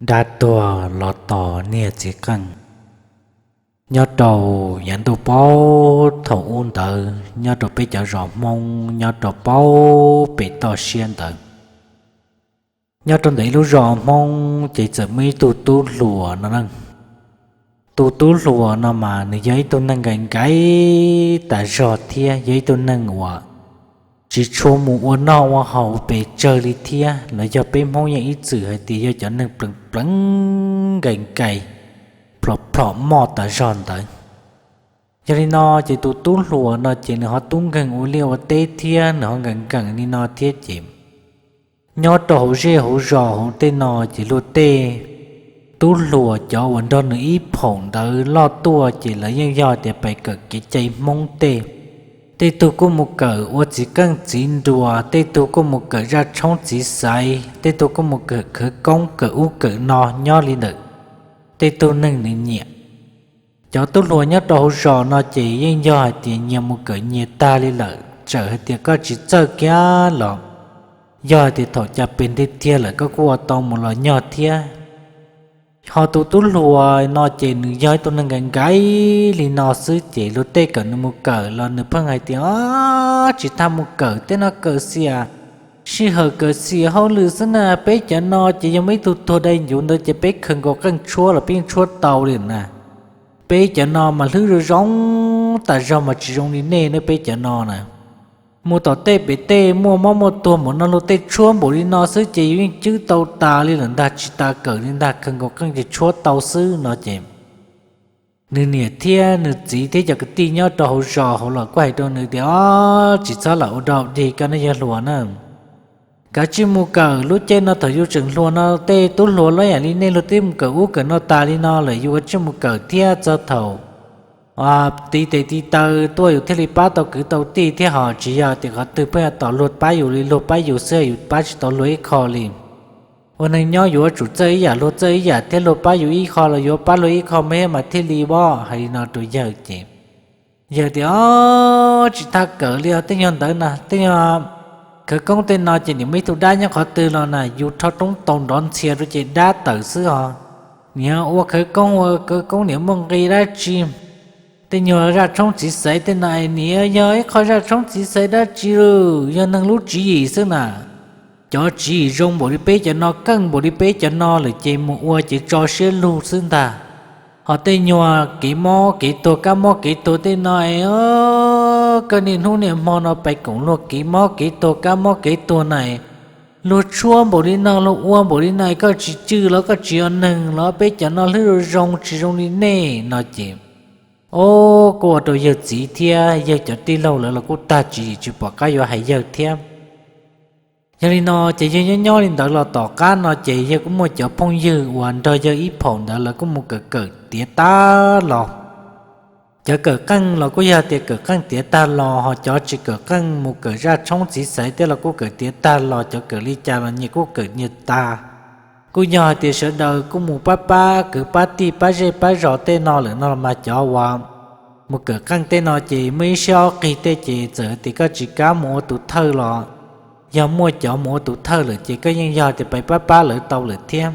Dab tuag los tos niag txiv qeej. Nyob rau yav ntuj paub thaum ub ntawd nyob rau peb cov zos Hmoob nyob rau paub pem toj siab ntawd, nyob rau ntawm ib lub zos Hmoob ces txawm muaj ib tug tub hluas no. Tus tub hluas no mas nws yog ib tug neeg nkaim nkaim tas zog thiab yog ib tug neeg uas tsis tshua mus ua noj ua haus pes tsawg li thiab los yog peb Hmoob yeej ib txwm hais tias yog cov neeg pleev pleev nkaim nkaim plhom plhom moj tas zog ntawd. Yog li no ces tus tub hluas no ces nws ho tub nkeeg ua liaj ua teb thiab nws ho nkees nkees li no thiab ces nyob rau hauv zej hauv zos hauv tej no ces luag tej tub hluas cov uas nrog nws ib phaum ntawd loj tuaj ces lawv yeej yog tias pais kawm kev cai Hmoob tej. Tej tug kuj mus kawm ua txiv qeej txiv nruas, tej tug kuj mus kawm zaj tshoob txiv xaiv, tej tug kuj mus kawm khawv koob kawm ub kawm no nyob li ntawm tej tug neeg nws nyiam. Cov tub hluas nyob rau hauv zos no ces yeej yog hais tias nyias mus kawm nyias tag li lawm, txawm hais tias koj tsis txawj kiag los yog hais tias thaum cas pes ntiag tiag lawm koj kuj ua tau mus los nyog thiab. Ho tus tub hluas no ces nws yog ib tug neeg nkaim nkaim li no xwb ces luag tej kom nws mus kawm los nws pheej hais tias, Tsis tau mus kawm tej no, kawm xiam sij hawm kawm xiam hauj lwm xwb na. Peb cov no ces yog muaj ib tug tuag dai ncuv ntawd ces peb khaws nkaus qeej tshuab los peb yeej tshuab tau li na. Peb cov no mas hlwb zoo zoo tas zog mas tsis zoo li nej ne, peb cov no na. Mus tom tej pem tej muaj mob muaj tuag npaum no luag tej tshuab npaum li no xwb ces yus yeej cwb tau tas li lawm ntag, tsis tas kawm li ntag, khaws nkaus qeej ces tshuab tau xwb no ces nws niam thiab nws txiv thiab cov kwv tij nyob rau hauv zos hauv los kuj hais rau nws tias, Tsis txhob lam ua dog dig koj ne yawg hluas na. Kav tsij mus kawm, lub caij no thaum yus tseem hluas no tej tub hluas los yam li nej luag twb mus kawm ub kawm no tas li no lawm, yus kav tsij mus kawm thiab txog thaum tiv tes tiv taw tuaj yus thiaj li pab tau kwv tau tij thiab, ho tsis yog tias qhov twg pheej tos luag pab yus li, luag pab yus xwb yus pab tsis tau luag ib qho li. Ua neeg nyob yuav tsum txawj ib yam luag txawj ib yam thiab, luag pab yus ib qho los yuav pab luag ib qho mas thiaj li voj. Hais li no rau yawg ces yawg tias, Tsis tau kawm li os, tej nyuag ntawd na, tej nyuag khawv koob tej no ces niam muaj ib tug dab nyob qhov twg los na, yus rho roob tau nrov ntxhia rau ces dab tawm xwb os. Niam ua khawv koob ua khawv koob niam muaj nqi dab tsi? Tej nyuag zaj tshoob txiv xaiv tej no niam yog ib qho zaj tshoob txiv xaiv dab tsi lawm, yog neeg lub tswv yim xwb na. Cov tswv yim zoo npaum li peb cov no, keej npaum li peb cov no lawm ces mus ua ces tso siab lug xwb ntag. Ho tej nyuag kev mob kev tuag, kab mob kev tuag tej no, koj niaj hnub niaj hmo no pais koom luag kev mob kev tuag kab mob kev tuag na, luag tshuab npaum li no luag ua npaum li no koj tsis cwj los koj tsis yog neeg los, peb cov no hlwb zoo zoo tsis zoo li nej no ces, o, kuj ua rau yawg txiv thiab yawg cov tij laug lawv los kuj tag tswv yim tsis pom qab yuav hais yawg thiab. Yog li no ces yawg nyob nyob li ntawd los tom qab no ces yawg kuj muaj cov phooj ywg uas nrog yawg ib phaum ntawd lawv kuj mus kawm kawm tiav tag los. Cov kawm qeej los kuj yog tias kawm qeej tiav tag los, ho cov tsis kawm qeej mus kawm zaj tshoob txiv xaiv tej los kuj kawm tiav tag los, cov kawm li cas los nyias kuj kawm nyias tag. Kuj yog hais tias sawv daws kuj mus pab pab kwv pab tij pab zej pab zos tej no lawm no los mas cov uas mus kawm qeej tej no ces muaj ib siab ob qig tej ces txawm tias koj tsis kam mus ua tus thawj los, yog muaj cov mus ua tus thawj lawm ces koj yeej yog tias pab pab lawv tau lawm thiab.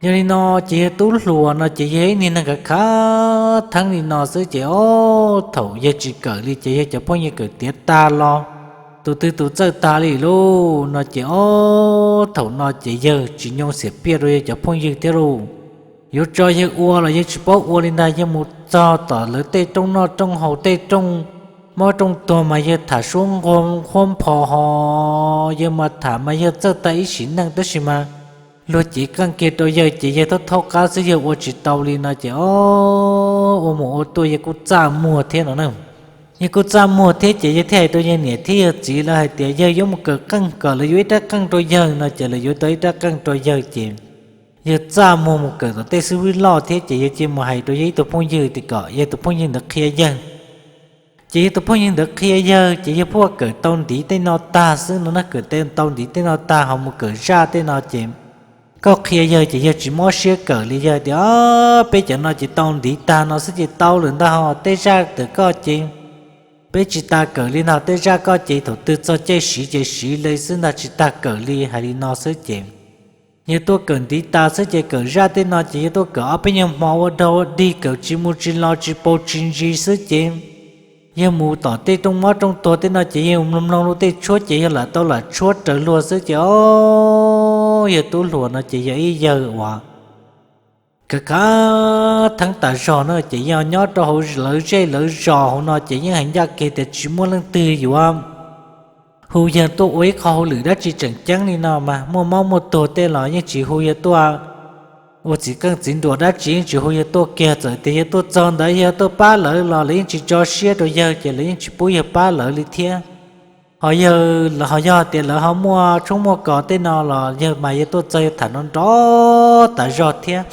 Yog li no ces yawg tub hluas no ces yog ib niag neeg khav khav theeb li no xwb ces ob thaum yawg tsis kawm li ces yawg cov phooj ywg kawm tiav tag los, tus twg tus txawj tag li lauj no ces ob thaum no ces yawg tsis nyoo xiam piaj rau yawg cov phooj ywg thiab lauj. Yuav tso yawg ua los yawg tsis paub ua li ntag, yawg mus txog tom lawv tej rooj noj rooj haus tej rooj mob rooj tuag mas yawg tham suab nquag qhuab npho ho, yawg mas tham mas yawg txawj tag ib sim neej tab sis mas luag cev qeej kiag rau yawg ces yawg thaub thaub qab xwb, yawg ua tsis tau li no ces ob ua mus ua tuaj yawg kuj txaj muag thiab no na. Yawg kuj txaj muag thiab ces yawg thiaj hais rau yawg niam thiab yawg txiv lawv hais tias yawg yuav mus kawm qeej kom lawv yuav ib rab qeej rau yawg no ces lawv yuav tau ib rab qeej rau yawg ces yawg txaj muag mus kawm tom tej xib fwb loj thiab ces yawg cia mus hais rau yawg ib tug phooj ywg tias kom yawg tus phooj ywg ntawd qhia yawg. Ces yawg tus phooj ywg ntawd qhia yawg ces yawg pheej kawm tau ntiv tej no tag xwb no na, kawm tau ntiv tej no tag ho mus kawm zaj tej no ces koj qhia yawg ces yawg tsis mob siab kawm li, yawg tias peb cov no ces tau ntiv tag no xwb ces tau lawm ntag ho, tej zaj ntawm koj ces peb tsis tas kawm li ntag, tej zaj koj ces thaum twg txog caij siv ces siv li xwb ntag, tsis tas kawm li, hais li no xwb ces Yawg tuaj kawm ntiv tas xwb ces kawm zaj tej no ces yawg tuaj kawm ob peb nyuag hmo ua dog ua dig kawm tsis mus tsis los tsis paus tsis ntsis xwb ces yawg mus tom tej rooj mob rooj tuag tej no ces yawg mloog mloog luag tej tshuab ces yawg lam tau lam tshuab raws luag xwb ces o, yawg tub hluas no ces yog ib yawg uas kav kav theeb tas zog na ces yog nyob rau hauv lawv zej lawv zos hauv no ces yeej hais ncaj kiag tias tsis muaj leej twg yuav hu yawg tuaj ua ib qho hauj lwm dab tsi tseem ceeb li no mas muaj mob muaj tuag tej los yeej tsis hu yawg tuaj ua txiv qeej txiv nruas dab tsi, yeej tsis hu yawg tuaj kiag. Txawm tias yawg tuaj txog ntawd yawg tuaj pab lawv los lawv yeej tsis tso siab rau yawg ces lawv yeej tsis pub yawg pab lawv li thiab. Ho yawg ho yog tias lawv ho muaj tshoob muaj kos tej no los yawg mas yawg tuaj txog yawg tham nrov nrov tas zog thiab.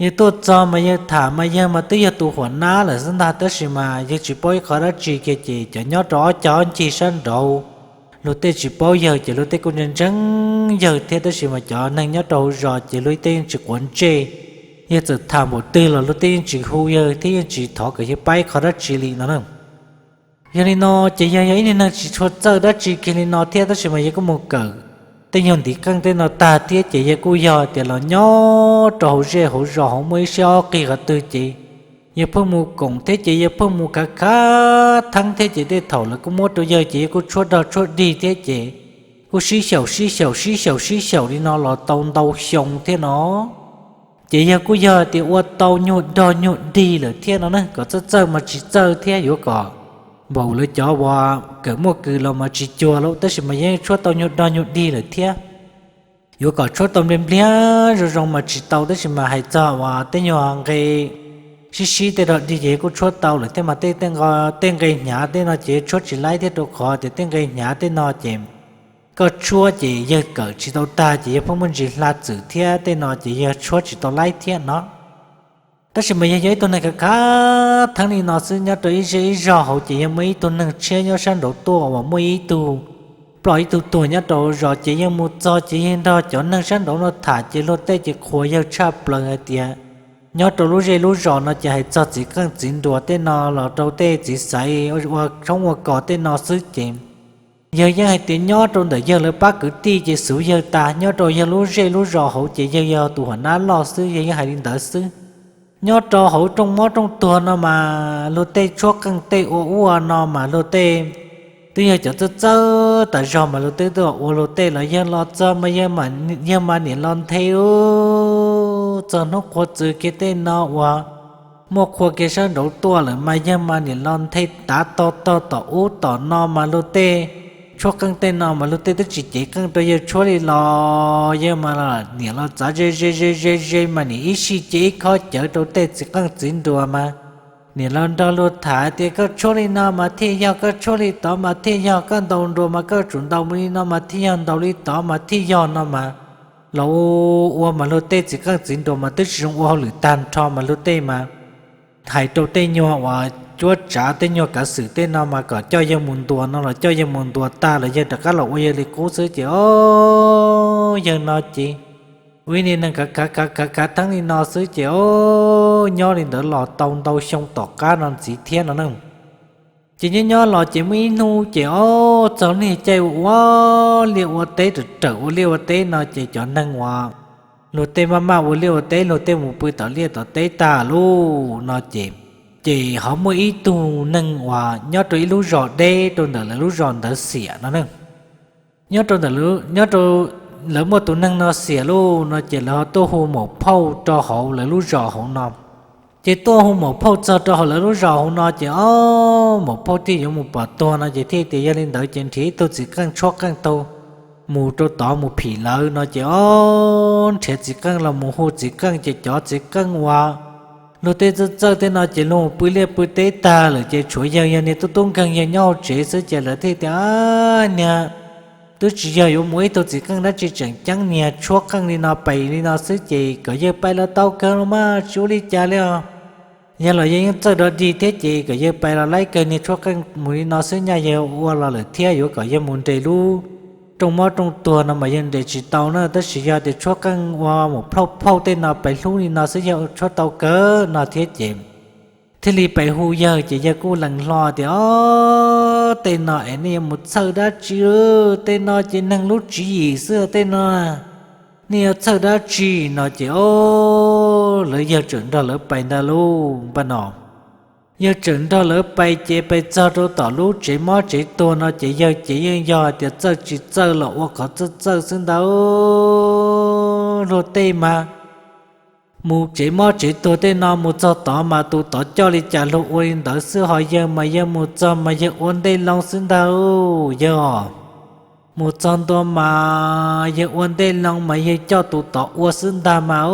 Yawg tuaj txog mas yawg tham mas yawg mas twb yog tus huam nab lawm xwb ntag tab sis mas yawg tsis paub ib qho dab tsi kiag ces cov nyob rau ob cag ob ncig sab nraud luag tej tsis paub yawg ces luag tej kuj ntseeg ntseeg yawg thiab tab sis mas cov neeg nyob rau hauv zos ces luag tej yeej tsis quav ntsej. Yawg txawm tham npaum twg los luag tej yeej tsis hu yawg thiab yeej tsis thov kom yawg pab ib qho dab tsi li no na. Yog li no ces yawg yog ib niag neeg tsis tshua txawj dab tsi kiag li no thiab tab sis mas yawg kuj mus kawm tej nyuag ntiv qeej tej no tag thiab ces yawg kuj yog tias los nyob rau hauv zej hauv zos hauv muaj ib siab ob qig qhov twg ces yawg pheej mus koom thiab ces yawg pheej mus khav khav theeb thiab ces tej thaum lawv kuj muab rau yawg ces yawg kuj tshuab dog tshuab dig thiab ces kuj sib xyaum sib xyaum sib xyaum sib xyaum li no los tau ntau xyoo thiab no. Ces yawg kuj yog tias ua tau nyuag dog nyuag dig lawm thiab no na, kom txawj txawj mas tsis txawj thiab yuav kom npaum lawv cov uas kawm muaj kws los mas tsis cuag lawm tab sis mas yeej tshuab tau nyuag dog nyuag dig lawm thiab. Yuav kom tshuab tau npliag npliag zoo zoo mas tsis tau tab sis mas hais txog uas tej nyuag nqe sib sib tej dog dig ces yawg kuj tshuab tau lawm thiab mas tej nqe hnyav tej no ces yawg tshuab tsis laib thiab rau qhov tias tej nqe hnyav tej no ces koj tshuab ces yawg kawm tsis tau tag ces yawg pheej muaj ntsis hla txwm thiab tej no ces yawg tshuab tsis tau laib thiab no. Tab sis mas yawg yog ib tug neeg khav khav theeb li no xwb nyob rau ib zej ib zog hauv ces yawg muaj ib tug neeg tshiab nyob sab nraud tuaj uas muaj ib tug ploj ib tug tuag nyob rau zos ces yawg mus txog ces yawg nrog cov neeg sab nraud no tham ces luag tej ces qhuas yawg tshaj plaws hais tias nyob rau lub zej lub zos no ces hais txog txiv qeej txiv nruas tej no los rau tej txiv xaiv ua tshoob ua kos tej no xwb ces yawg yeej hais tias nyob rau ntawm yawg lawv pab kwv tij ces xuv yawg tas, nyob rau yawg lub zej lub zos hauv ces yawg yog tus huam nab loj xwb, yawg yeej hais li ntawd xwb. Nyob rau hauv rooj mob rooj tuag no mas luag tej tshuab qeej tej ua ua no mas luag tej twb yog cov txawj txawj tas zog mas luag tej twb ua luag tej los yawg los txog mas yawg mas niam los nthe ub, txog hnub qhua txws kiag tej no uas muaj qhua kiag sab nraud tuaj lawm mas yawg mas niam los nthe tav tog tog tom ub tom no mas luag tej tshuab qeej tej no mas luag tej twb tsis cev qeej rau yawg tshuab li los yawg mas niam los txav ze ze ze ze ze mas niam ib sij cev ib khob cawv rau tej txiv qeej txiv nruas mas niam los nrog luag tham tias koj tshuab li no mas thiaj yog, koj tshuab li tod mas thiaj yog, koj ntaus nruas mas koj tsum ntaus mus li no mas thiaj yog, ntaus li tod mas thiaj yog no mas los ua mas luag tej txiv qeej txiv nruas mas twb tsis zoo ua hauj lwm tag nrho mas luag tej mas hais rau tej nyuag uas cuab tsav tej nyuag kav xwm tej no mas kom coj yawg mus ntuas no los coj yawg mus ntuas tag los yawg rov qab los ua yawg li qub xwb ces o, yawg no ces ua ib niag neeg khav khav khav khav theeb li no xwb ces o, nyob li ntawd los tau ntau xyoo tom qab no ntxiv thiab no na. Ces nyob nyob los ces muaj ib hnub ces o, txog niag caij ua liaj ua teb, rawm rawm ua liaj ua teb no ces cov neeg uas luag tej maj maj ua liaj ua teb luag tej mus pw tom liaj tom teb tag lauj no ces, ces ho muaj ib tug neeg uas nyob rau ib lub zos deb rau ntawm lawv lub zos ntawd xiam no ne. Nyob rau ntawm, nyob rau lawv muaj tus neeg no xiam lauj no ces lawv ho tuaj hu maum phauj rau hauv lawv lub zos hauv no. Ces tuaj hu maum phauj txog rau hauv lawv lub zos hauv no ces o, maum phauj thiaj yuav mus pom tuag no ces thiaj tias yog li ntawd ces nrhiav ib tug txiv qeej tshuab qeej taug mus rau tod mus phim lawv no ces o, nrhiav txiv qeej los mus hu txiv qeej ces cov txiv qeej uas luag tej txawj txawj tej no ces luag mus pw liaj pw teb tag lawm ces tshuav yawg yog niag tub tub nkeeg yawg nyob hauv tsev xwb ces lawv thiaj tias niag twb tsis yog yuav mus ib tug txiv qeej dab tsi tseem ceeb, niag tshuab qeej li no pem li no xwb ces kom yawg pais los tau kawg los mas tsis ua li cas li os. Yawg los yawg yeej txawj dog dig thiab ces kom yawg pais los laib kawg niag tshuab qeej mus li no xwb nyaj yawg ua los lawm thiab yuav kom yawg mus nres lub rooj mob rooj tuag no mas yawg nres tsis tau na tab sis yog tias tshuab qeej ua maum phauj phauj tej no pais hlub li no xwb yawg tshuab tau kawg no thiab ces thiaj li pais hu yawg ces yawg kuj lees hlo tias o, tej no es nej yuav mus txhawj dab tsi, tej no ces neeg lub tswv yim xwb tej no. Nej yuav txhawj dab tsi no ces o, lawv yawg tseem nrog lawv pais ntag lauj. Npaj no yawg tseem nrog lawv pais ces pais txog rau tom lub tsev mob tsev tuag no ces yawg ces yeej yog hais tias txawj tsis txawj los ua qhov txawj txawj xwb ntag. Luag tej mas mus tsev mob tsev tuag tej no mus txog tod mas tus tod coj li cas luag ua li ntawd xwb, ho yawg mas yawg mus txog mas yawg ua ntej loo xwb ntag. Yawg mus txog ntua mas yawg ua ntej loo mas yawg coj tus tod ua xwb ntag mas o,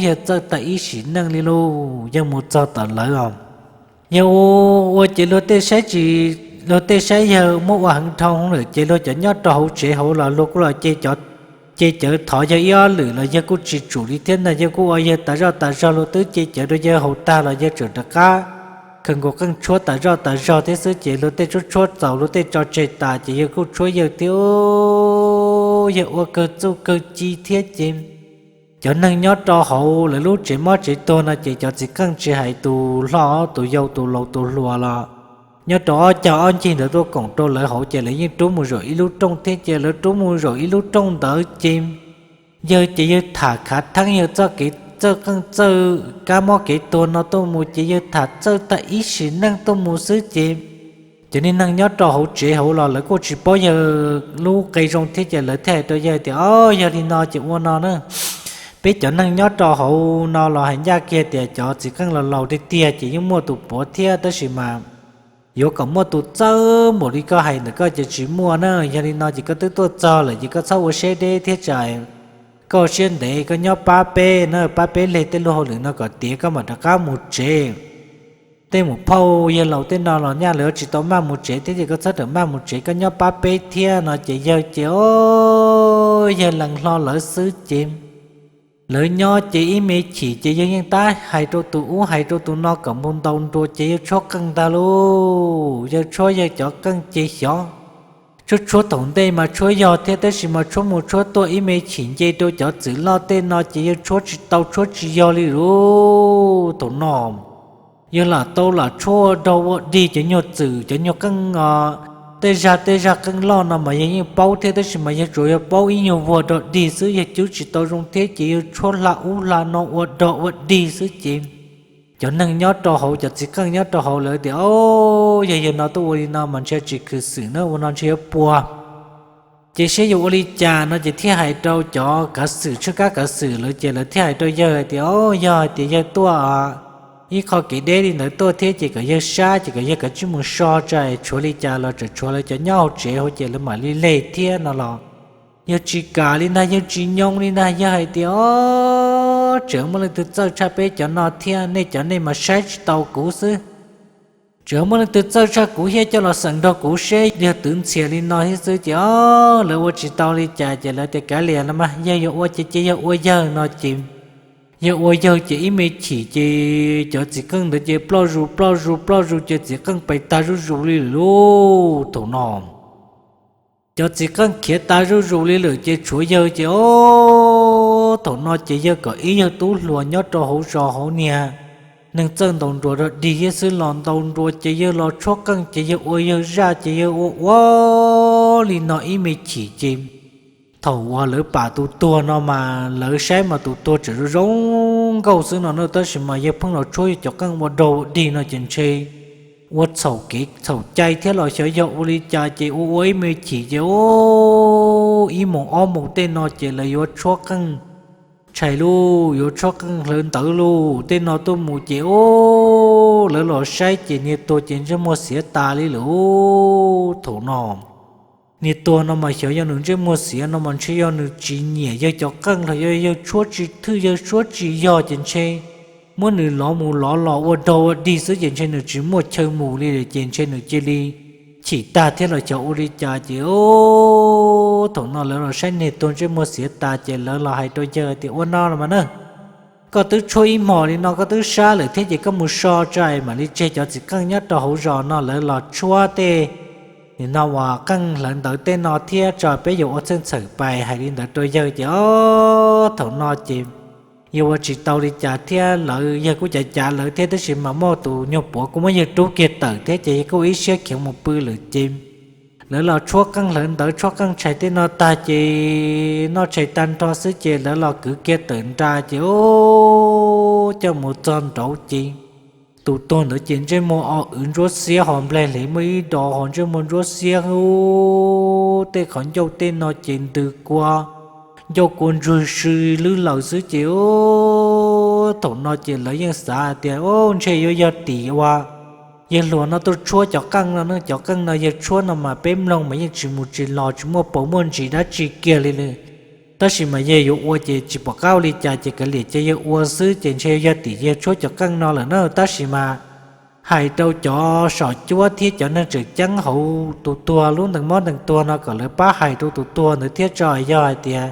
yawg txawj tag ib sim neej li lauj. Yawg mus txog tom lawv os, yawg ua ces luag tej saib tsis, luag tej saib yawg muab ua heev dhau lawm ces luag cov nyob rau hauv tsev hauv los luag kuj los ce cawv thov yawg ib ob lwm los yawg kuj tsis tsum li thiab ntag. Yawg kuj ua yawg tas zoj tas zog, luag twb ce cawv rau yawg haus tag los yawg tseem rov qab khaws nkaus qeej tshuab tas zoj tas zog thiab xwb ces luag tej tshuab tshuab txaus luag tej tso tseg tas ces yawg kuj tshuab yawg thiab. Yawg ua kawg txuj kawg ci thiab ces cov neeg nyob rau hauv lawv lub tsev mob tsev tuag no ces cov txiv qeej tsis hais tus hlob tus yau tus laus tus hluas los nyob rau ob cag ob ncig ntawd tuaj koom rau lawv hauv ces lawv yeej rub mus zaum ib lub rooj thiab ces lawv rub mus zaum ib lub rooj ntawd ces yawg ces yawg tham khav theeb yawg txoj kev txawj qeej txawj kab mob kev tuag no tuaj mus ces yawg tham txawj tag ib sim neej tuaj mus xwb ces cov niag neeg nyob rau hauv tsev hauv los lawv kuj tsis paub yawg lub qe zoo thiab ces lawv thiaj hais rau yawg tias, O, yog li no ces ua no na, peb cov neeg nyob rau hauv no los hais ncaj kiag tias cov txiv qeej laus laus tiag tiag ces yeej muaj tus puav thiab tab sis mas yuav kom muaj tus txawj npaum li koj hais ntawm koj ces tsis muaj na. Yog li no ces koj twb tuaj txog lawm ces koj txhob ua siab deb thiab tsam koj siab ntev koj nyob pab peb na, pab peb leg tej lub hauj lwm no kom tiav koj mam rov qab mus tsev. Tej mus phauj yawg laus tej no los nyaj lawv tsis tau maj mus tsev thiab ces koj txhob rawm maj mus tsev, koj nyob pab peb thiab no ces yawg ces o, yawg lees hlo lawv xwb ces lawv nyob ces ib me chim ces yawg yeej tab hais rau tus ub hais rau tus no kom mus ntaus nruas ces yawg tshuab qeej ntag lauj. Yawg tshuab yawg cov qeej ces xyov, tshuab tshuab thaum ntej mas tshuab yog thiab tab sis mas tshuab mus tshuab tuaj ib me chim nce rau cov txwm loj tej no ces yawg tshuab tsis tau tshuab tsis yog li lauj. Thaum no yawg lam tau lam tshuab ua dog ua dig cov nyuag txwm cov nyuag qeej, tej zag tej zag qeej loj no mas yawg yeej paub thiab tab sis mas yawg tsuas yog paub ib nyuag vuag dog dig xwb, yawg cwb tsis tau zoo thiab ces yawg tshuab hla ub hla no ua dog ua dig xwb ces cov neeg nyob rau hauv cov txiv qeej nyob rau hauv lawv tias, O, yog yawg no tuaj ua li no mas ntshe tsis khwv xwm na, ua no ntshe yuav puas. Ces saib yuav ua li cas no ces thiaj hais rau cov kav xwm, tshwj kab kav xwm lawv ces lawv thiaj hais rau yawg hais tias, O, yog hais tias yawg tuaj ib qho kev deb li ntawd tuaj thiab ces kom yawg sab ces kom yawg kav tsij mus so tso, tshuav li cas los tseem tshuav lawv cov nyob hauv tsev hauv ces lawv mam li leg thiab no los yawg tsis kam li ntag, yawg tsis nyoo li ntag. Yawg hais tias, O, tseem muaj leej twg txawj tshaj peb cov no thiab, nej cov nej mas saib tsis tau kuv xwb. Tseem muaj leej twg txawj tshaj kuv thiab, coj los xeem nrog kuv seb yawg twv ntxhias li no thiab xwb ces o, lawv ua tsis tau li cas ces lawv tias, Kav liam los mas, yawg yuav ua ces cia yawg ua yawg no ces yawg ua yawg ces ib me chim ces cov txiv qeej ntawd ces ploj zus ploj zus ploj zus ces txiv qeej pais tag zuj zus li lawm lauj. Thaum no cov txiv qeej khiav tas zuj zus li lawm ces tshuav yawg ces o, thaum no ces yawg kom ib yawg tub hluas nyob rau hauv zos hauv niag neeg txawj ntaus nruas dog dig thiab xwb los ntaus nruas ces yawg los tshuab qeej ces yawg ua yawg zaj ces yawg ua ua li no ib me chim ces thaum uas lawv pam tus tuag no mas lawv saib mas tus tuag tseem zoo zoo nkauj xwb no na tab sis mas yawg pheej los tshuab yawg cov qeej ua dog ua dig no ces ntshe ua txhaum kev txhaum cai thiab los xyov yog ua li cas ces ua ua ib me chim ces o, ib moos ob moos tej no ces lawv yuav tshuab qeej tshais lauj, yuav tshuab qeej hlawv ntawv lauj tej no tuaj mus ces o, lawv los saib ces niag tuag ces ntsej muag xiav tas li lawm. Thaum no niag tuag no mas xyov yog nws ntsej muag xiav no mas ntshe yog nws tsis nyiam yawg cov qeej los yog yawg tshuab tsis thwj yawg tshuab tsis yog ces ntshe muab nws lov mus lov los ua dog ua dig xwb ces ntshe nws tsis muaj chaw mus li lawm ces ntshe nws cia li chim tag thiab los xyov ua li cas ces o, thaum no lawv los saib niag tuag ntsej muag xiav tas ces lawv los hais rau yawg tias, Ua no los mas na, koj twb tshuab ib hmos li no koj twb sab lawm thiab ces koj mus so tso mam li tseg cov txiv qeej nyob rau hauv zos no. Lawv los tshuab tej nim no uas qeej hlawv ntawv tej no thiab tso peb yuav ua txheej txheem pais hais li ntawd rau yawg ces o, thaum no ces yawg ua tsis tau li cas thiab lawv yawg kuj cav cav lawv thiab tab sis mas muaj tus nyuag puav kuj muab yawg rub kiag tawm thiab ces yawg kuj ib siab khiav mus pw lawm ces Lawv los tshuab qeej hlawv ntawv tshuab qeej tshais tej no tag ces noj tshais tag nrho xwb ces lawv los kwv kiag tawm nra ces ub, coj mus txog nraud ces tus tuag ntawd ces ntsej muag o wv ntsuab xiab ho nplaig hlev muaj ib do ho ntsej muag ntsuab xiab ub, tej qhov ncauj tej no ces ntws kua, ncauj kua ntswg si lwb laws xwb ces ub, thaum no ces lawv yeej xav hais tias ub, ntshe yuav yog tim uas yawg hluas no tuaj tshuab cov qeej no ne, cov qeej no yawg tshuab no mas peb mloog mas yeej tsis mus tsis los tsis muaj paus muaj ntsis dab tsi kiag li lawm. Tab sis mas yawg yuav ua ces tsis pom qab ua li cas ces kav liam ces yawg ua xwb ces ntshe yog tim yawg tshuab cov qeej no lawm na. Tab sis mas hais rau cov saum cuab thiab cov neeg tseem ceeb hauv tus tuag lub ntees mob ntees tuag no kom lawv pab hais rau tus tuag ntawd thiab tso, yog hais tias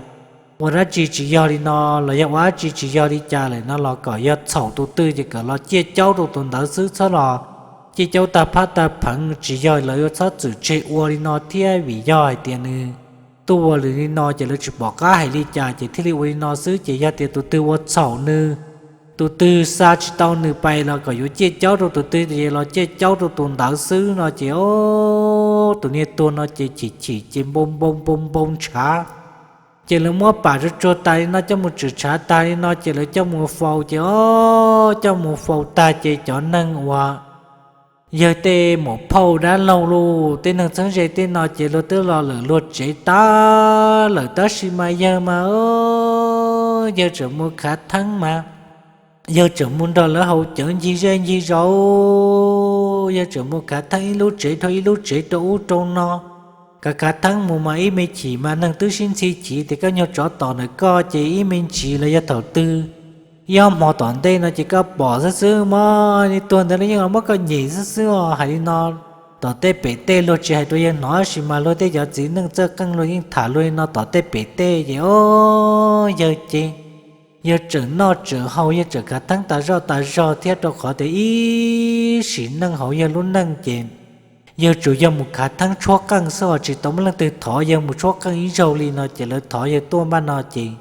ua dab tsi tsis yog li no los yog ua dab tsi tsis yog li cas lawm no los kom yog txhaum tus twg ces kom los ciaj caub rau tus ntawd xwb, txhob los ciaj caub tag phab tag pheev, tsis yog lawv yuav txhob txwm tseg ua li no thiab, vim yog hais tias nws tuaj ua lwm li no ces lawv tsis pom qab hais li cas ces thiaj li ua li no xwb ces yog tias tus twg ua txhaum nws, tus twg xa tsis tau nws pais los kom yuav ciaj caub rau tus twg ces los ciaj caub rau tus ntawd xwb no ces ub, tus niag tuag no ces chim chim ces npau npau npau npau ntshav. Ces lawv muab pam tsuag tsuag tas li no coj mus tshwm tshav tag li no ces lawv coj mus faus ces ub, coj mus faus tag ces cov neeg uas yawg tej muam phauj dab laug los tej neeg txheeb ze tej no ces luag twb los lawm luag tsev tas lawm tab sis mas yawg mas yawg tseem mus khav theeb mas yawg tseem mus nrog lawv haus cawv ncig zej ncig zos, yawg tseem mus khav theeb ib lub tsev dhau ib lub tsev rau ub rau no. Khav khav theeb mus mas ib me chim mas neeg twb sib ntxhi chiv tias koj nyuag tsov tom ntawm koj ces ib me ntsis los yog thaum twg ib ob hmo tom ntej no ces koj pom xwb xwb mas niag tuag ntawd los yeej muab koj nyem xwb xwb os. Hais li no tom tej pem tej luag tsis hais rau yawg hnov tab sis mas luag tej cov txiv neej txawj qeej luag yeej tham luag li no tom tej pem tej ces ub, yawg ces yawg tseem noj tseem haus yawg tseem khav theeb tas zoj tas zog thiab rau qhov tias ib sim neej hauv yawg lub neej ces yawg tsuas yog mus khav theeb tshuab qeej xwb os, tsis tau muaj leej twg thov yawg mus tshuab qeej ib zaug li no ces lawv thov yawg tuaj npaj no ces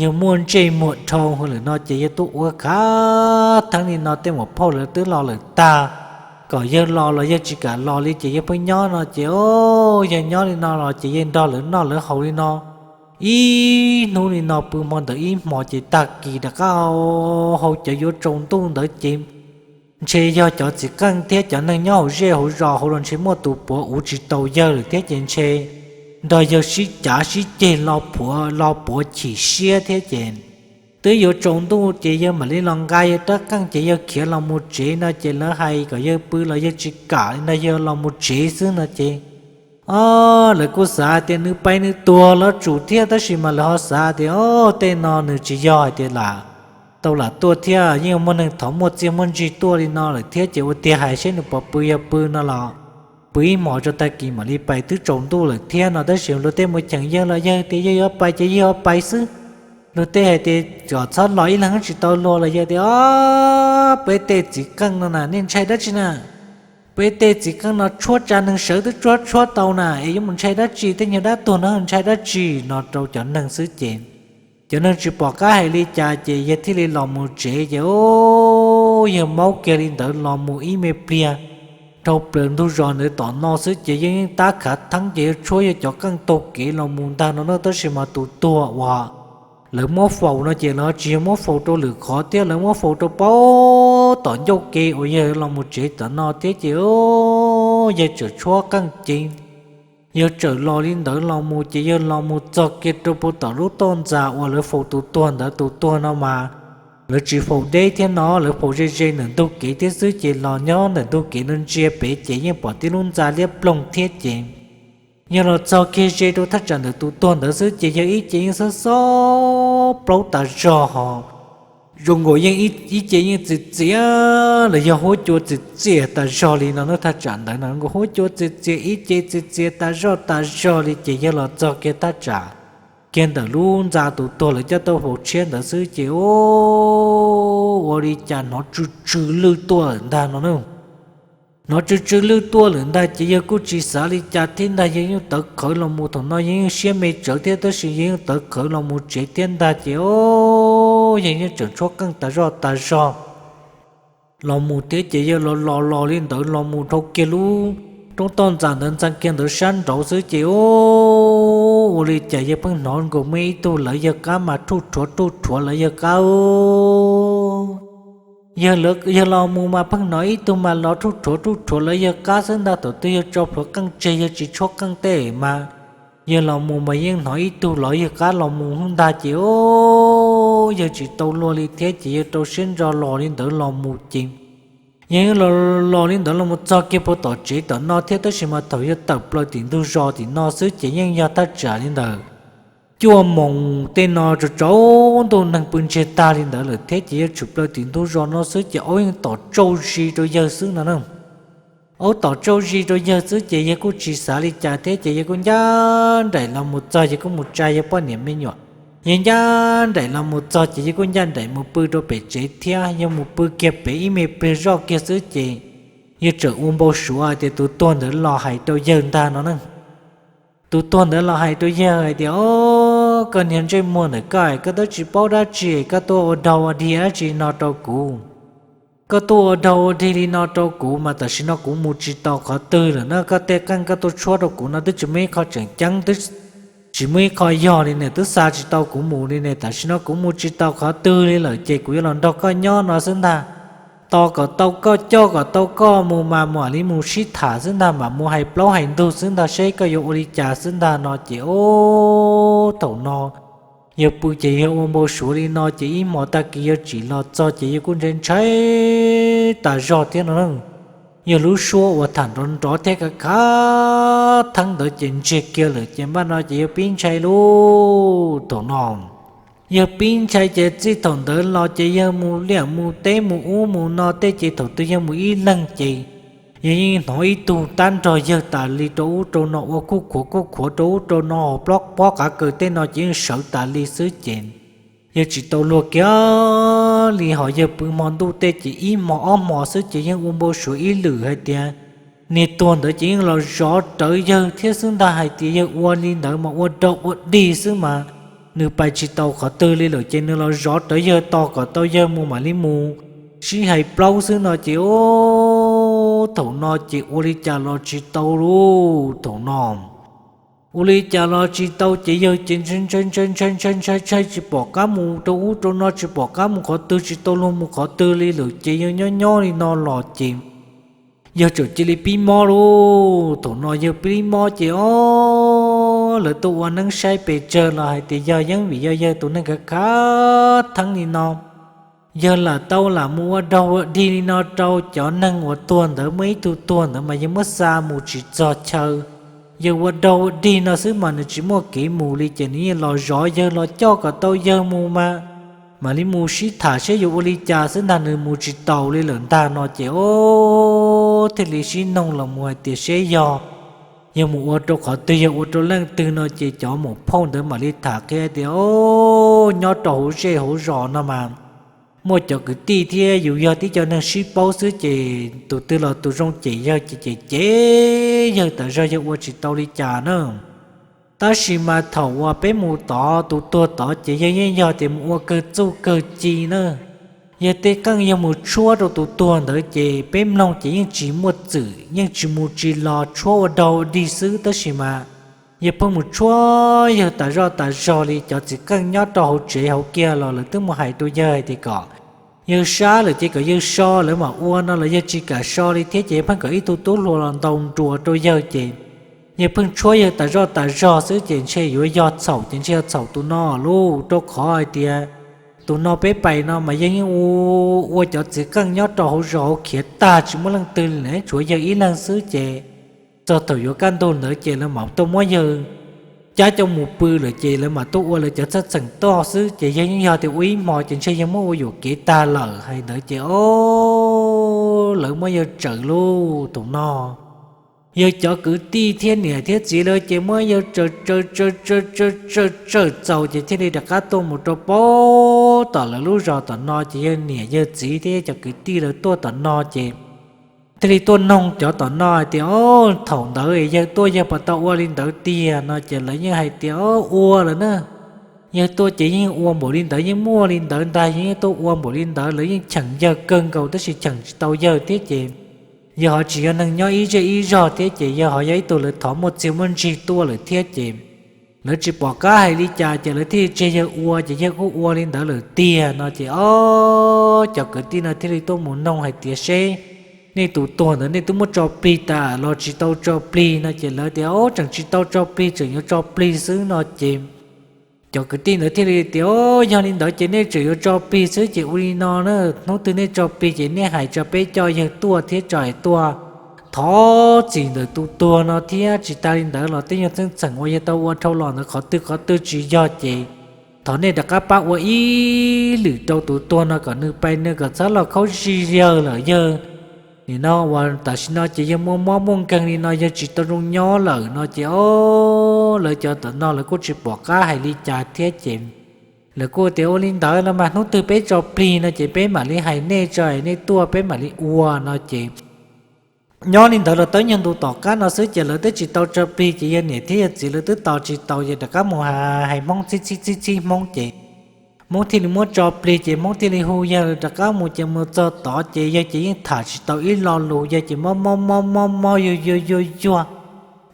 yawg muaj ntsej muag dhau lawm no ces yawg tuaj ua khav theeb li no tej muam phauj lawv twb los lawm tag, kom yawg los los yawg tsis kam los li ces yawg pheej nyob no ces ub, yawg nyob li no los ces yawg nrog lawv noj lawv haus li no ib hnub li no pw hmo ntawd ib hmos ces tag kis rov qab haus cawv yuav tsaus ntuj ntawd ces ntshe yog cov txiv qeej thiab cov neeg nyob hauv zej hauv zos hauv los ntshe muaj tus puav uv tsis tau yawg lawm thiab ces ntshe nrog yawg sib cav sib ceg los puav chim siab thiab ces twb yuav tsaus ntuj ces yawg mam li los nqa yawg rab qeej ces yawg khiav los mus tsev no ces lawv hais kom yawg pw los yawg tsis kam li no yawg los mus tsev xwb no ces o, lawv kuj xav tias nws pais nws tuag los tsum thiab tab sis mas lawv ho xav tias o, tej no nws tsis yog hais tias lam tau lam tuaj thiab yeej muaj neeg thov muaj txiaj muaj ntsig tuaj li no lawm thiab ces ua tiag hais seb nws puas pw, yog pw no los pw ib hmos tso tag kis mam li pais twb tsaus ntuj lawm thiab no tab sis luag tej mus cheem yawg los yawg tias yawg yuav pais ces yawg yuav pais xwb. Luag tej hais tias kom txhob los ib leeg tsis tau luag los yawg tias o, peb tej txiv qeej no na nej ntshai dab tsi na, peb tej txiv qeej no tshuab tsa neeg sawv twb tshuab tshuab tau na es yuav mus ntshai dab tsi, tej nyuag dab tuag no ntshai dab tsi no rau cov neeg xwb ces cov neeg tsis pom qab hais li cas ces yawg thiaj li los mus tsev ces o, yawg maub kiag li ntawd los mus ib me pliag dhau plaws ntug zos ntawd tom no xwb ces yawg yeej tab khav theeb ces yawg tshuab yawg cov qeej taug kev los mus ntag no na tab sis mas tus tuag uas lawv muab faus no ces lawv tsis yog muab faus rau lwm qhov thiab lawv muab faus rau pab tom ncauj ke uas yawg los mus tsev tom no thiab ces yawg tseem tshuab qeej ces yawg tseem los li ntawd los mus ces yawg los mus txog kiag rau pem tom lub toj ntxas uas lawv faus tus tuag ntawd, tus tuag no mas lawv tsis faus deb thiab no lawv faus ze ze ntawm ntug kev thiab xwb ces los nyob ntawm ntug kev no ntsia pem ces yeej pom tib lub ntxa liab ploog thiab ces yawg los txog kiag ze rau thaj tsam ntawm tus tuag ntawd xwb ces yawg ib ce yeej xob xob plaub tas zog ho zoo nkaus yeej ib ce yeej txias txias los yog huab cua txias txias tas zog li no na. Thaj tsam ntawd no zoo nkaus huab cua txias txias ib ce txias txias tas zog tas zog li ces yawg los txog kiag thaj tsam kiag ntawm lub ntxa tus tuag lawv coj tuaj faus tshiab ntawd xwb ces ua li cas hnov tsw tsw lwj tuaj lawm ntag no na. Hnov tsw tsw lwj tuaj lawm ntag ces yawg kuj tsis xav li cas thiab ntag, yawg yeej tawv qhawv los mus, thaum no yawg yeej siab me tsawv thiab tab sis yawg yeej tawv qhawv los mus tsev thiab ntag ces o, yawg yeej tseem tshuab qeej tas zog tas zog los mus thiab ces yawg los los los li ntawd los mus dhau kiag lub roob toj ntxas ntawd ntxeev kiag ntawd sab nraud xwb ces u, ua li cas yawg pheej hnov nkaus muaj ib tug lawv yawg qab mas rhuj rhuav rhuj rhuav lawv yawg qab. Yawg los mus mas pheej hnov ib tug mas los rhuj rhuav rhuj rhuav lawv yawg qab xwb ntag. Thaum twg yawg tso plhuav qeej tseg yawg tsis tshuab qeej tej mas, yawg los mus mas yeej hnov ib tug los yawg qab los mus ntag ces u, yawg tsis tau luag li thiab ces yawg rau siab ntso los li ntawd los mus ces, yawg los li ntawd los mus txog kiag puag tom tsev tom no thiab tab sis mas thaum yawg tawm plaws tim ntug zos tim no xwb ces yeej yog thaj tsam li ntawd cuaj moos tej no tsaus ntuj, neeg pw ntsiag tag li ntawd lawm thiab ces yawg tshwm plaws tim ntug zos no xwb ces aub yeej tom tsauj zis rau yawg xwb no na. Aub tom tsauj zis rau yawg xwb ces yawg kuj tsis xav li cas thiab ces yawg kuj ncaj nraim los mus txog, yawg kuj mus tsa yawg poj niam me nyuam. Yawg ncaj nraim los mus txog ces yawg kuj ncaj nraim mus pw rau pem tsev thiab. Yawg mus pw kiag pem ib me pliag zoj kiag xwb ces yawg txawm ua npau suav tias tus tuag ntawd los hais rau yawg ntag no na. Tus tuag ntawd los hais rau yawg hais tias, Au, koj niag ntsej muag ntawm koj, koj twb tsis paub dab tsi, koj tuaj ua dog ua dig dab tsi no rau kuv? Koj tuaj ua dog ua dig li no rau kuv mas tam sim no kuv mus tsis tau qhov twg lawm na. Koj tej qeej koj tuaj tshuab rau kuv no twb tsis muaj ib qho tseem ceeb, twb tsis muaj ib qho yog li ne, twb xa tsis tau kuv mus li ne. Tam sim no kuv mus tsis tau qhov twg li lawm ces kuv yuav los nrog koj nyob no xwb ntag. Tos kom tau koj, coj kom tau koj mus mas mam li mus sib tham xwb ntag, mam mus hais plaub hais ntug xwb ntag, seb koj yuav ua li cas xwb ntag no ces, o, thaum no yawg pw ces yawg ua npau suav li no ces ib hmos tag kis yawg tsim los txog ces yawg kuj ntshai ntshai tas zog thiab no na. Yawg lub suab uas tham nrov nrov thiab khav khav theeb ntawd ces ntsiag kiag lawm ces npaj no ces yawg pib ntshai lub thaum no. Yawg pib ntshai ces txij thaum ntawd los ces yawg mus liaj mus teb mus ub mus no tej ces thaum twg yawg mus ib leeg ces yawg yeej hnov ib tug tab nrog yawg tas li rau ub rau no ua kuj khuav kuj khuav rau ub rau no, hos plaub pob qav kaws tej no ces yeej sawv tas li xwb ces yawg tsis tau luag kiag li. Hos yawg pw hmo ntuj tej ces ib hmo ob hmo xwb ces yeej ua npau suav ib lwm hais tias niag tuag ntawd ces yeej los zov rawv yawg thiab xwb ntag, hais tias yawg ua li ntawd mas ua dog ua dig xwb mas nws pais tsis tau qhov twg li lawm ces nws los zov rawv yawg tos kom tau yawg mus mam li mus sib hais plaub xwb no ces, o, thaum no ces ua li cas los tsis tau lub thaum no. Ua li cas los tsis tau ces yawg ces ntshai ntshai ntshai ntshai ntshai ntshai ntshai tsis pom qab mus rau ub rau no, tsis pom qab mus qhov twg, tsis tau luag mus qhov twg li lawm ces yawg nyob nyob li no los ces yawg txawm cia li pib mob lub thaum no. Yawg pib mob ces, o, lawv tuaj ua neeb saib pes tsawg los hais tias yog yeeb vim yog yawg tus neeg khav khav theeb li no, yawg lam tau lam mus ua dog ua dig li no rau cov neeg uas tuag ntawd. Muaj ib tug tuag ntawd mas yawg muab xa mus tsis txog chaw, yawg ua dog ua dig no xwb mas nws tsis muaj kev mus li ces nws yeej los zov yawg los coj kom tau yawg mus mas mam li mus sib tham seb yuav ua li cas xwb ntag, nws mus tsis taus li lawm ntag no ces, o, thiaj li sib noog los mus hais tias seb yog yawg mus ua rau qhov twg, yawg ua rau leej twg no ces cov maum phauj ntawd mam li tham qhia tias, o, nyob rau hauv zej hauv zos no mas muaj cov kwv tij thiab yus yog tib co neeg sib paub xwb ces tus twg los tus zoo cem yawg ces cem cem yawg tas zog, yawg ua tsis tau li cas na. Tab sis mas thaum uas peb mus tod, tus tuag tod ces yawg yeej yog tias mus ua kawg txuj kawg ci na. Yawg tej qeej yawg mus tshuab rau tus tuag ntawd ces peb mloog ces yeej tsis muaj txwm, yeej tsis mus tsis los, tshuab ua dog ua dig xwb, tab sis mas yawg pheej mus tshuab yawg tas zoj tas zog li. Cov txiv qeej nyob rau hauv tsev hauv kiag los lawv twb mus hais rau yawg hais tias kom yawg sab lawm ces kom yawg so lawv mam ua no los yawg tsis kam so li thiab ces yawg pheej kom ib tug tub hluas los ntaus nruas rau yawg ces yawg pheej tshuab yawg tas zoj tas zog xwb ces ntshe yuav yog txhaum ces ntshe yog txhaum tus no lauj, rau qhov hais tias tus no peb pais no mas yawg yeej ua cov txiv qeej nyob rau hauv zos hauv khiav tag tsis muaj leej twg li, tshuav yawg ib leeg xwb ces txog thaum yuav kaj ntug ntawd ces lawv mam tuaj muab yawg cab coj mus pw lawm ces lawv mam tuaj ua lawv cov txheej txheem toj xwb ces yawg yeej yog tias ua ib hmo ces ntshe yawg muab ua yuam kev tag lawm hais ntawd ces, o, lawv muab yawg tsaws lauj. Thaum no yawg cov kwv tij thiab niam thiab txiv lawv ces muab yawg tsaws tsaws tsaws tsaws tsaws tsaws txaus ces thiaj li rov qab tuaj mus rau pem tom lawv lub zos tom no ces yawg niam yawg txiv thiab yawg cov kwv tij lawv tuaj tom no ces thiaj li tuaj noog cov tom no hais tias, o, thaum ntawd yawg tuaj yawg puas tau ua li ntawd tiag no ces lawv yeej hais tias, o, ua lawm na. Yawg tuaj ces yeej ua npaum li ntawd, yeej muaj li ntawd ntag, yeej tuaj ua npaum li ntawd, lawv yeej cheem yawg kawg nkaus tab sis cheem tsis tau yawg thiab ces yawg ho tsis yog neeg nyob ib zej ib zog thiab ces yawg ho yog ib tug lawv thov muaj txiag muaj ntsig tuaj lawm thiab ces lawv tsis pom qab hais li cas ces lawv thiaj tseg yawg ua ces yawg kuj ua li ntawd lawm tiag no ces ob cov kwv tij no thiaj li tuaj mus noog hais tias seb nej tus tuag ntawd nej twb muab tso plig tas los tsis tau tso plig no ces lawv tias ob tseem tsis tau tso plig tseem yuav tso plig xwb no ces cov kwv tij ntawd thiaj li tias ob yog li ntawd ces nej tseem yuav tso plig xwb ces ua li no na, hnub twg nej tso plig ces nej hais tso peb coj yawg tuaj thiab tso hais tuaj thov txim ntawm tus tuag no thiab tsis tas li ntawd los tej nyuag txheej txheem uas yawg tau ua dhau los ntawd qhov twg qhov twg tsis yog ces thov nej rov qab pab ua ib lwm rau tus tuag no kom nws pais nws kom txhob los khaub zig yawg lawm yawg nim no uas tam sim no ces yawg muaj mob muaj nkeeg li no yawg tsis tau zoo nyob lawm no ces ob lawv cov tom no lawv kuj tsis pom qab hais li cas thiab ces lawv kuj tias ua li ntawd los mas hnub twg peb tso plig no ces peb mam li hais nej tso nej tuaj peb mam li ua no ces nyob li ntawd los twb nyuag ntu tom qab no xwb ces lawv twb tsis tau tso plig ces yawg niam thiab yawg txiv lawv twb tos tsis tau ces rov qab mus hais hmoob txhib txhib txhib txhib hmoob ces hmoob thiaj li muab tso plig ces hmoob thiaj li hu yawg rov qab mus ces mus txog tod ces yawg ces yeej tham tsis tau ib lo lus yawg ces mob mob mob mob mob yuag yuag yuag yuag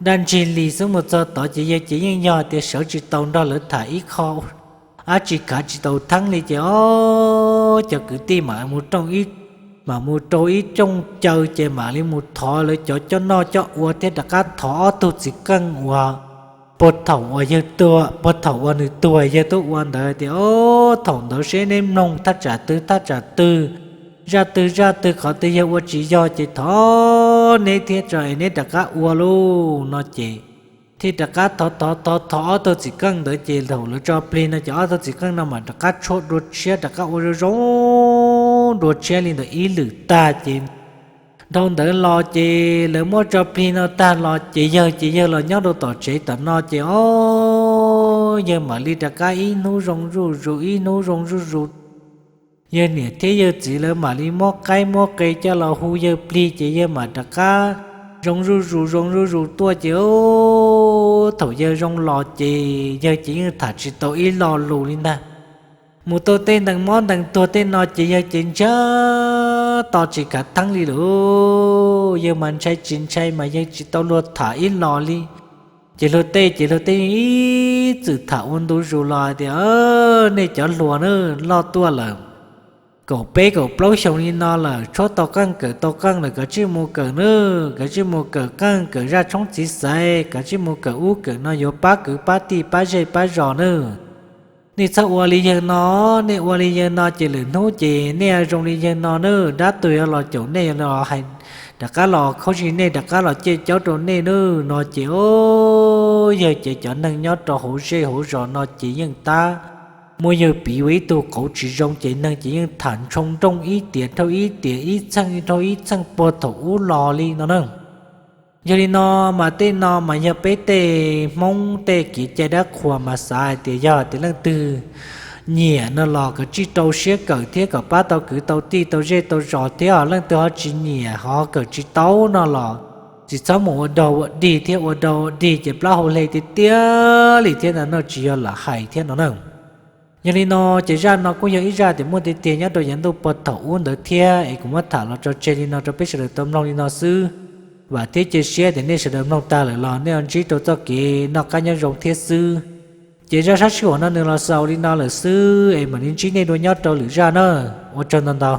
daj ntsig li xwb mus txog tod ces yawg ces yeej yog tias sawv tsis tau nrog lawv tham ib qho dab tsi khav tsis tau theeb li ces ob cov kwv tij mam mus rooj ib mam mus rau ib rooj caw ces mam li mus thov lawv cov coj noj coj ua thiab rov qab thov ob tug txiv qeej uas puag thaum uas yawg tuag puag thaum uas nws tuag yawg tuaj ua ntawd tias ob thaum ntawd seb neb mloog thaj tsam twg thaj tsam twg zaj twg zaj twg qhov twg yawg ua tsis yog ces thov neb thiab tso es neb rov qab ua lauj no ces thiaj rov qab thov thov thov thov ob tug txiv qeej ntawd ces thaum lawv tso plig no ces ob tug txiv qeej no mam rov qab tshuab dua tshiab rov qab ua zoo zoo dua tshiab li ntawd ib lwm tag ces dhau ntawd los ces lawv muab tso plig no tag los ces yawg ces yawg los nyob rau tom tsev tom no ces ob yawg mam li rov qab ib hnub zoo zuj zus ib hnub zoo zuj zus yawg niam thiab yawg txiv lawv mam li muab qaib muab qe coj los hu yawg plig ces yawg mam rov qab zoo zuj zus zoo zuj zus tuaj ces thaum yawg zoo los ces yawg ces yeej tham tsis tau ib lo lus li ntag. Mus tau tej ntees mob ntees tuag tej no ces yawg ces ntshaw to tsis khav theeb li lauj. Yawg mas ntshai tsis ntshai mas yawg tsis tau luag tham ib los li. Ces luag tej ces luag tej ib txwm tham ua ntu zus los hais tias nej cov hluas na loj tuaj lawm kaum peb kaum plaub xyoo li no lawm tshuab tau qeej kawm tau qeej lawm kav tsij mus kawm nawb, kav tsij mus kawm qeej kawm zaj tshoob txiv xaiv, kav tsij mus kawm ub kawm no yuav pab kwv pab tij pab zej pab zos nawb. Nej txhob ua li yawg no, nej ua li yawg no ces lwm hnub ces nej zoo li yawg no nawb, dab tuag yuav los caum nej yuav los hais rov qab los khaub zig nej rov qab los caij caub rau nej nawb no ces o yawg ces cov neeg nyob rau hauv zej hauv zos no ces yeej tab muab yawg piv ua ib tug qauv tsis zoo ces neeg ces yeej tham ntshoo nrooj ib tiam dhau ib tiam ib txheej dhau ib txheej puag thaum ub los li no na. Yog li no mas tej no mas yog peb tej Hmoob tej kev cai dab qhuas mas xav hais tias yog tias leej twg nyiam no los kav tsij rau siab kawm thiab kom pab tau kwv tau tij tau zej tau zos thiab, leej twg ho tsis nyiam ho kawm tsis tau no los tsis txhob mus ua dog ua dig thiab, ua dog ua dig ces plaub hau hle tiag tiag li thiab no tsis yog lam hais thiab no na. Yog li no ces zaj no kuj yog ib zaj tias muaj tiag tiag nyob rau yav ntuj puag thaum ub ntawd thiab es kuv muab tham los tso tseg li no rau peb sawv daws tau mloog li no xwb. Vam thiab cia siab tias nej sawv daws mloog tag lawm los nej ho ntsib rau txoj kev noj qab nyob zoo thiab xwb. Ces zaj sab sij huam no nws los xaus li no lawm xwb es mam li ntsib nej dua nyob rau lwm zaj na. Ua tsaug ntau ntau.